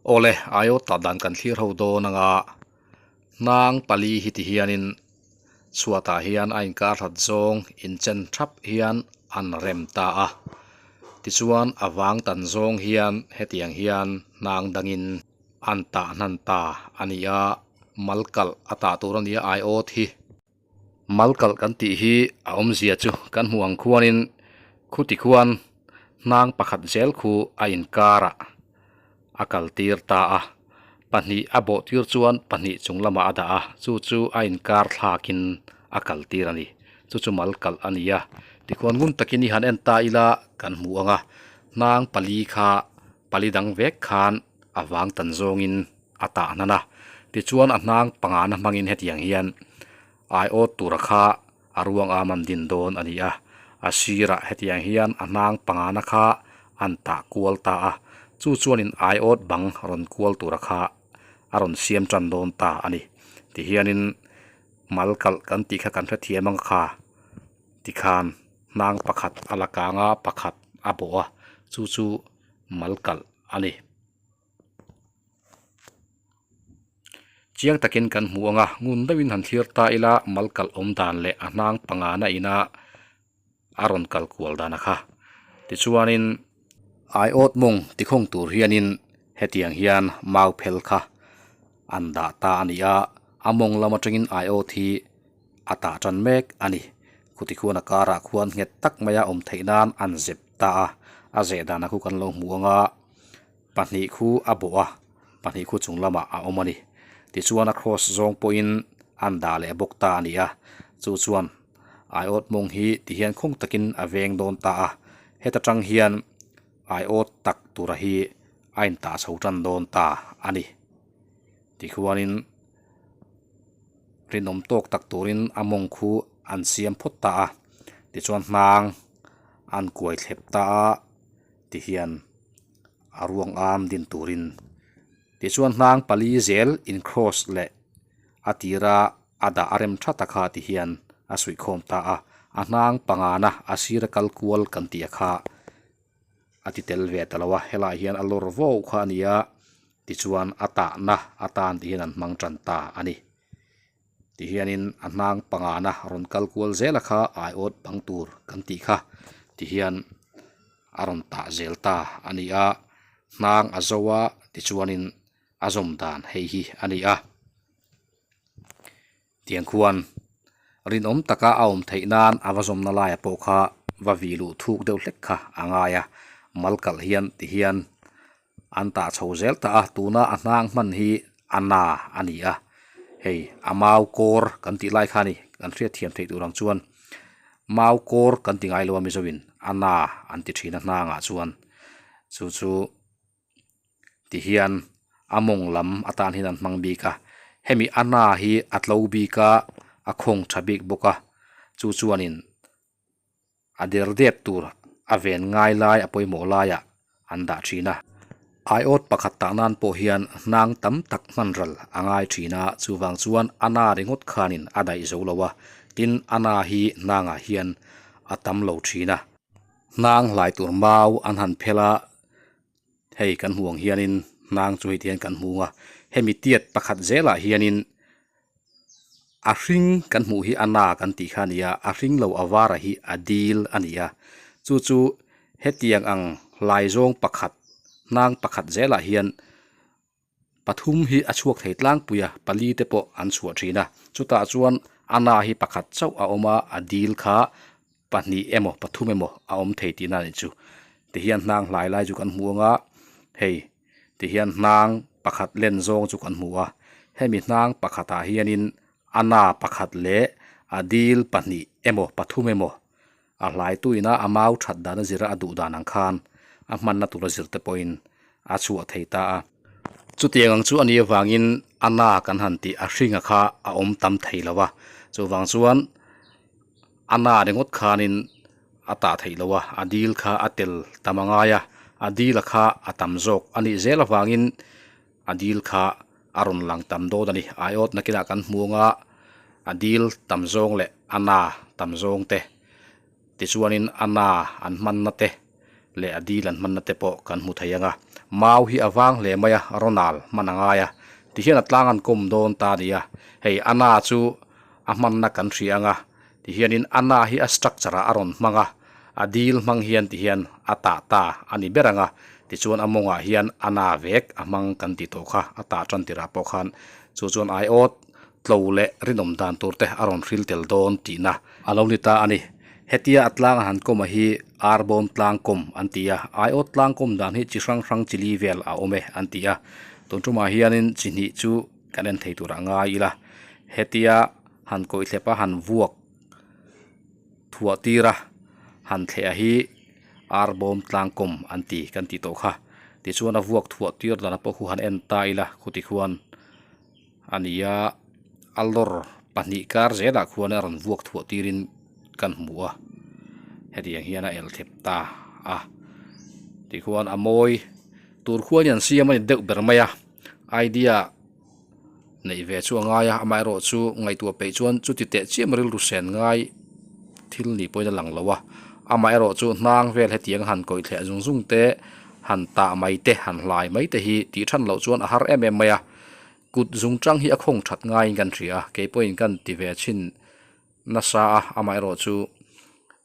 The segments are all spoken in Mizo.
Awle, aiawt tah dan kan thlir ho dawn anga hnang pali hi ti hianin chhuatah hian a inkar hlat zawng inchen thap hian an rem ta a. Tichuan a vang tan zawng hian hetiang hian hnang dangin an tah hnan ta a ni a, mal kalh a tah tur a ni a aiawt hi. Mal kalh kan tih hi a awmzia chu kan hmuh ang khuanin khuti khuan hnang pakhat zel khu a inkarah a kal tir ta a, pahnih a bawh tir chuan pahnih chung lamah a dah a, chu chu a inkar thlakin a kal tir a ni. Chu chu mal kalh a ni a, tikhuan ngun takin i han en ta ila kan hmu ang a, hnang pali kha pali dang vek khan a vang tan zawngin a tah hnan a, tichuan a hnang pangana hmangin hetiang hian aiawt tura kha a ruang am an din dawn a ni a, a sirah hetiang hian a hnang pangana kha an tah kual ta a, chu chuanin aiawt bang rawn kual tura kha a rawn siam tan dawn ta a ni. Tihianin mal kalh kan tih kha kan hrethiam ang kha tikhan hnang pakhat a la kang a, pakhat a bawh a, chu chu mal kalh a ni. Chiang takin kan hmu ang a, ngun deuhin han thlir ta ila mal kalh awm dan leh a hnang pangana ina a rawn kal kual dan a kha. Tichuanin aiawt mawng tikhawng tur hianin hetiang hian mau phel kha an dah ta a ni a, a mawng lam atangin aiawt hi a tah tan mek a ni. Khuti khuan a karah khuan nghet tak maia awm theih nan an zep ta a, a zeh dan a khu kan lo hmu ang a. Pahnih khu a bawh a, pahnih khu chung lamah a awm a ni. Tichuan a cross zawng pawhin an dah leh bawk ta a ni a, chu chuan aiawt mawng hi tihian khawng takin a veng dawn ta a, heta tang hian aiawt tak tura hi a intah chho tan dawn ta a ni. Tikhuanin rinawm tawk tak turin a mawng khu an siam phawt ta a, tichuan hnang an kuai thlep ta a. Tihian a ruang am din turin tichuan hnang pali zel in cross leh a tira a dah a rem tha tak kha tihian a suihkhawm ta a, a hnang pangana a sira kal kual kan tih a kha a ti tel ve ta lo a, helaiah hian a lawr vau kha a ni a, tichuan a tahna atan tihian an hmang tan ta a ni. Tihianin a hnang pangana rawn kal kual zel a kha aiawt bang tur kan tih kha tihian a rawn tah zel ta a ni a, hnang a zo a tichuanin a zawm dan hei hi a ni a. Tiang khuan rinawm taka a awm theih nan a va zawmna laia pawh kha va vih luh thuk deuh hlek kha a ngai a, mal kalh hian tihian An tah chho zel ta a, tuna a hnang hman hi a na a ni a, hei a mau kawr kan tih lai kha a ni, kan hriat thiam theih tur ang chuan mau kawr kan ti ngai lo a Mizoin a na an ti thin a hnangah chuan chu chu ti hian a mawng lam atan hian an hmang bik a, hemi a na hi a tlo bik a, a khawng tha bik bawk a, chu chuanin. A der dep tur a ven ngai lai a pawimawh laiah an dah thin a. Aiawt pakhat tah nan pawh hian hnang tam tak hman ral a ngai thin a, chuvang chuan a na ringawt khanin a daih zo lo a, tin a na hi hnangah hian a tam lo thin a. Hnang hlai tur mau an han phel a, hei kan hmuh ang hianin hnang chu hei ti hian kan hmu ang a, hemi tiat pakhat zelah hianin A hring kan hmuh hi a na kan tih kha a ni a, a hring lo a vara hi a dil a ni a. Chu chu hetiang ang hlai zawng pakhat hnang pakhat zelah hian pathum hi a chhuak thei tlangpui a, pali te pawh an chhuah thin a. Chutah chuan a na hi pakhat chauh a awm a, a dil kha pahnih emaw pathum emaw a awm thei tihna a nih chu. Tihian hnang hlai lai chu kan hmu ang a, hei. Tihian hnang pakhat len zawng chu kan hmu a, hemi hnang pakhatah hianin a na pakhat leh a dil pahnih emaw pathum emaw a hlaituina a mau that dan a zir a, a duh dan ang khan a hmanna tur a zir te pawhin a chhuah thei ta a. Chutiang ang chu a nih avangin a na kan han tih a hringa kha a awm tam thei lo a, chuvang chuan a na ringawt khanin a tah theih loh a, a dil kha a tel tam a ngai a, a dil a kha a tam zawk a nih zel avangin a dil kha a rawn lang tam dawn a ni. Aiawt nakinah kan hmu anga a dil tam zawng leh a na tam zawng te tichuanin a na an hmanna te leh a dil an hmanna te pawh kan hmu thei ang a. Mau hi a vang hle mai a, Ronald hman a ngai a, tihian a tlang an kawm dawn ta a ni a, hei Anna chu a hmanna kan hria ang a, tihianin Anna hi a structure ah a rawn hmang a, a dil hmang hian tihian a tah ta a ni ber ang a, tichuan a mawngah hian Anna vek a hmang kan tih tawh kha a tah tan tirah pawh khan chu chuan aiawt tlo leh rinawm dan tur te a rawn hril tel dawn tihna a lo ni ta a ni. Hetia a tlang a han kawm a hi Arbawm tlang kawm an ti a, aiawt tlang kawm dan hi chi hrang hrang chi li vel a awm e an ti a, tun tumah hianin chi hnih chu kan en thei turah ngai ila, hetia han kawih thlep a han vuak thuah tir a han thleh a hi Arbawm tlang kawm an ti kan tih tawh kha, tichuan a vuak thuah tir dan a pawh khu han en ta ila khuti khuan. A ni a, a lawr pahnih kar zelah khuan a rawn vuak thuah tirin kan hmu a, hetiang hian a el thep ta a, tikhuan a mawi tur khuan hi an siam a ni deuh ber mai a, idea neih ve chu a ngai a, amaherawh chu ngaihtuah peih chuan chuti teh chiam rilru sen ngai thil ni pawhin a lang lo a, amaherawh chu hnang vel hetiang han kawih thleh zung zung te, han tah mai te, han hlai mai te hi tih than loh chuan a har em em mai a. Kut zung chang hi a khawng that ngaiin kan hria a, kei pawhin kan ti ve chhin nasa a, amaherawh chu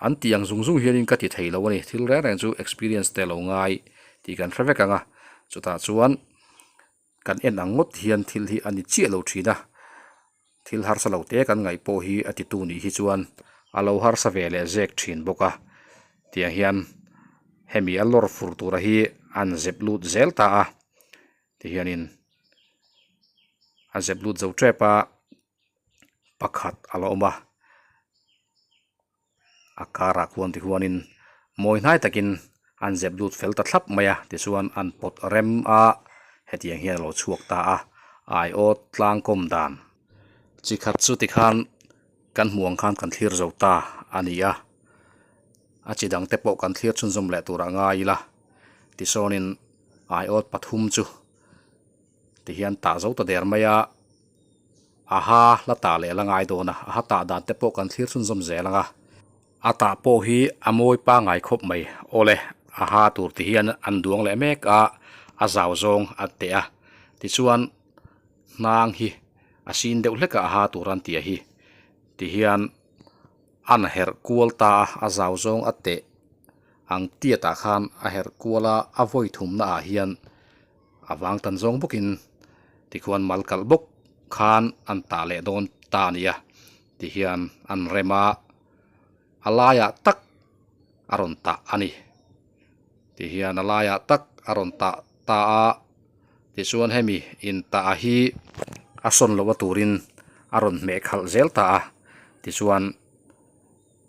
an tih ang zung zung hianin ka ti thei lo a ni, thil reng reng chu experience te lo ngai tih kan hre vek ang a, chutah chuan kan en ang ngawt hian thil hi a ni chiah lo thin a, thil harsa lo te kan ngaih pawh hi a titu nih hi chuan a lo harsa ve leh zek thin bawk a, tiang hian hemi a lawr fur tura hi an zep lut zel ta a. Tihianin a zep lut zo tep a, pakhat a la awm a, a karah khuan tihuanin mawi hnai takin an zep lut fel ta thlap mai a, tichuan an pawt rem a, hetiang hian a lo chhuak ta a, aiawt tlangkawm dan chi khat chu tikhan kan hmuh ang khan kan thlir zo ta a ni a, a chi dang te pawh kan thlir chhunzawm leh turah ngai ila tisawnin. Aiawt pathum chu tihian tah zo ta der mai a, a ha la tah leh la ngai dawn a, a ha tah dan te pawh kan thlir chhunzawm zel ang a, a tah pawh hi a mawi pangngai khawp mai awle a ha tur tihian an duang leh mek a, a zau zawng a teh a, tichuan hnang hi a sin deuh hlek a a ha tur an tih a hi tihian an herh kual ta a, a zau zawng a teh. Ang tiat ah khan a herh kual a, a vawi thumna ah hian a vang tan zawng bawkin tikhuan mal kalh bawk khan an tah leh dawn ta a ni a, tihian an rem a, a laiah tak a rawn tah a ni. Tihian a laiah tak a rawn tah ta a, tichuan hemi intah hi a sawn loh a turin a rawn hmeh khalh zel ta a, tichuan.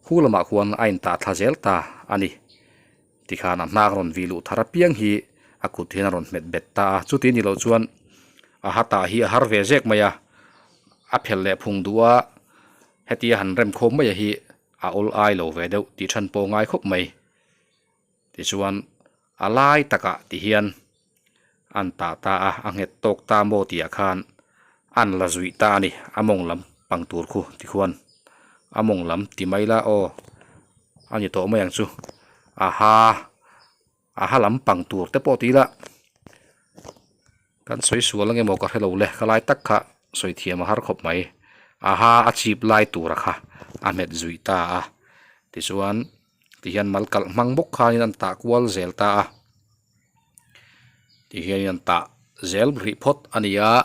Khu lamah khuan a intah thla zel ta a ni. Tikhan a hnang rawn vih luh thar apiang hi a kut hian a rawn hmet bet ta a, chuti ni loh chuan a ha tah hi a har ve zek mai a, a phelh leh phung duh a, hetia han rem khawm mai a hi a awl ai lo ve deuh tih chhan pawh ngai khawp mai. Tichuan a lai takah tihian an tah ta a, a nghet tawk ta maw tihah khan an la zuih ta a ni, a mawng lam pang tur khu tikhuan a mawng lam ti mai la aw a ni tawh mai ang chu, aha aha lam pang tur te pawh ti ila kan sawi sual ang emaw ka hre lo le, ka lai tak kha sawi thiam a har khawp mai, aha a chip lai tura kha a hmet zuih ta a, tichuan. Tihian mal kalh hmang bawk khanin an tah kual zel ta a, tihianin an tah zel rih phawt a ni a,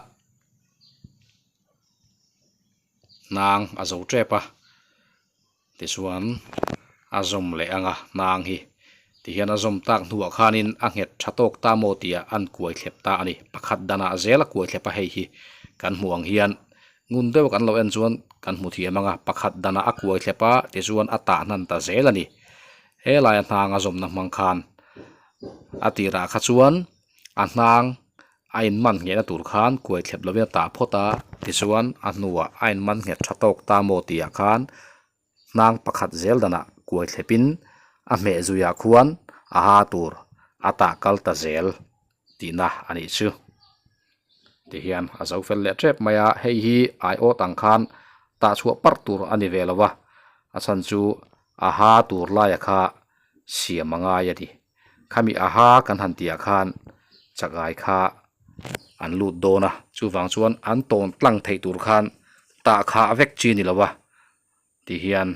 hnang a zo tep a, tichuan a zawm leh ang a hnang hi, tihian a zawm tak hnuah khanin a nghet tha tawk ta maw tih ah an kuai thlep ta a ni, pakhat danah zel a kuai thlep a hei hi kan hmuh ang hian. Ngun deuh kan lo en chuan kan hmu thiam ang a, pakhat danah a kuai thlep a, tichuan a tah hnan ta zel a ni. He laia hnang a zawmna hmang khan a tirah kha chuan a hnang a inman nghehna tur khan kuai thlep lovin a tah phawt a, tichuan a hnuah a inman nghet tha tawk ta maw tihah khan hnang pakhat zel danah kuai thlepin a hmeh zuiah khuan a ha tur a tah kal ta zel tihna a nih chu. Tihian a zo fel leh tep mai a, hei hi aiawt ang khan tah chhuah parh tur a ni ve lo va, a chhan chu a ha tur laia kha siam a ngai a ni. Khami a ha kan han tihah khan. Chakai kha an lut dawn a, chuvang chuan an tawn tlang theih tur khan tah khah vek chi ni lo a ti hian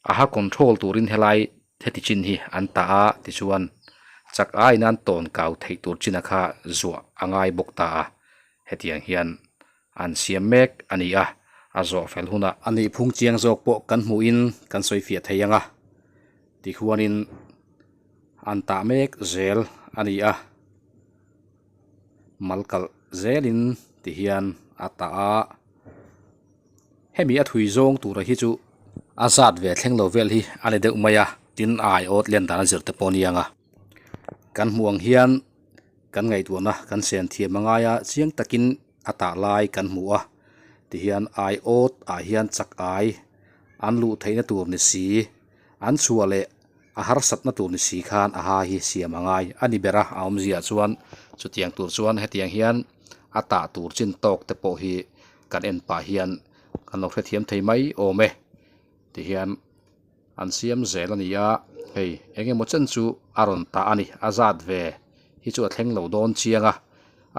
a ha control turin helai heti chin hi an tah a tichuan chak aiin an tawn kau theih tur chin a kha zuah a ngai bawk ta a, hetiang hian an siam mek a ni a, a zawh fel hunah. A nih phung chiang zawk pawh kan hmuhin kan sawi fiah thei ang a, tikhuanin an tah mek zel a ni a, mal kalh zelin tihian a tah a, hemi a thui zawng tura hi chu a zat ve thleng lo vel hi a ni deuh mai a, tin a aiawt len dan a zir te pawh a ni ang a, kan hmuh ang hian. Kan ngaihtuahna kan sen thiam a ngai a, chiang takin a tah lai kan hmu a, tihian ai awt ah hian chak ai an luh theihna tur ni si, an chhuah leh a harsatna tur ni si khan a ha hi siam a ngai a ni ber a, a awmzia chuan chutiang tur chuan hetiang hian a tah tur chin tawk te pawh hi kan en pah hian kan lo hrethiam thei mai awm e, tihian. An siam zel a ni a, hei eng emaw chen chu a rawn tah a ni, a zat ve hi chu a thleng lo dawn chiang a,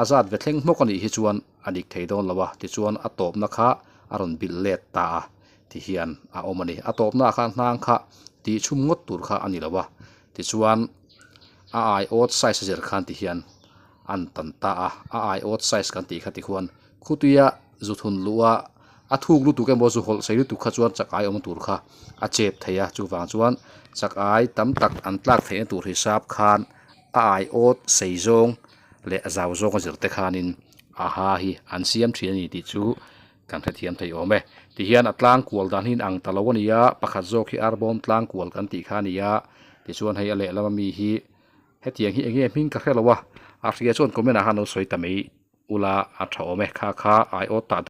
a zat ve thleng hmawk a nih hi chuan a dik thei dawn lo a, tichuan a tawpna kha a rawn bilh let ta a ti hian a awm a ni, a tawpna ah khan hnang kha tih chhum ngawt tur kha a ni lo a, tichuan a ai awt size a zir khan ti hian an tan ta a, a ai awt size kan tih kha tikhuan khutuia zu thun luh a, a thuk lutuk emaw zu hawlh sei lutuk kha chuan chakai awm tur kha a chep thei a, chuvang chuan chakai tam tak an tlak theihna tur hisap khan a ai awt sei zawng leh a zau zawng a zir te khanin a ha hi an siam thin a ni tih chu kan hrethiam thei awm e. Tihian a tlang kual dan hi inang ta lo a ni a, pakhat zawk hi arbawm tlang kual kan tih kha a ni a, tichuan hei a lehlam ami hi hetiang hi enge hming ka hre lo a, a hria chuan comment ah khan lo sawi ta mai. Ula a tha awm e, kha kha ai awt tah.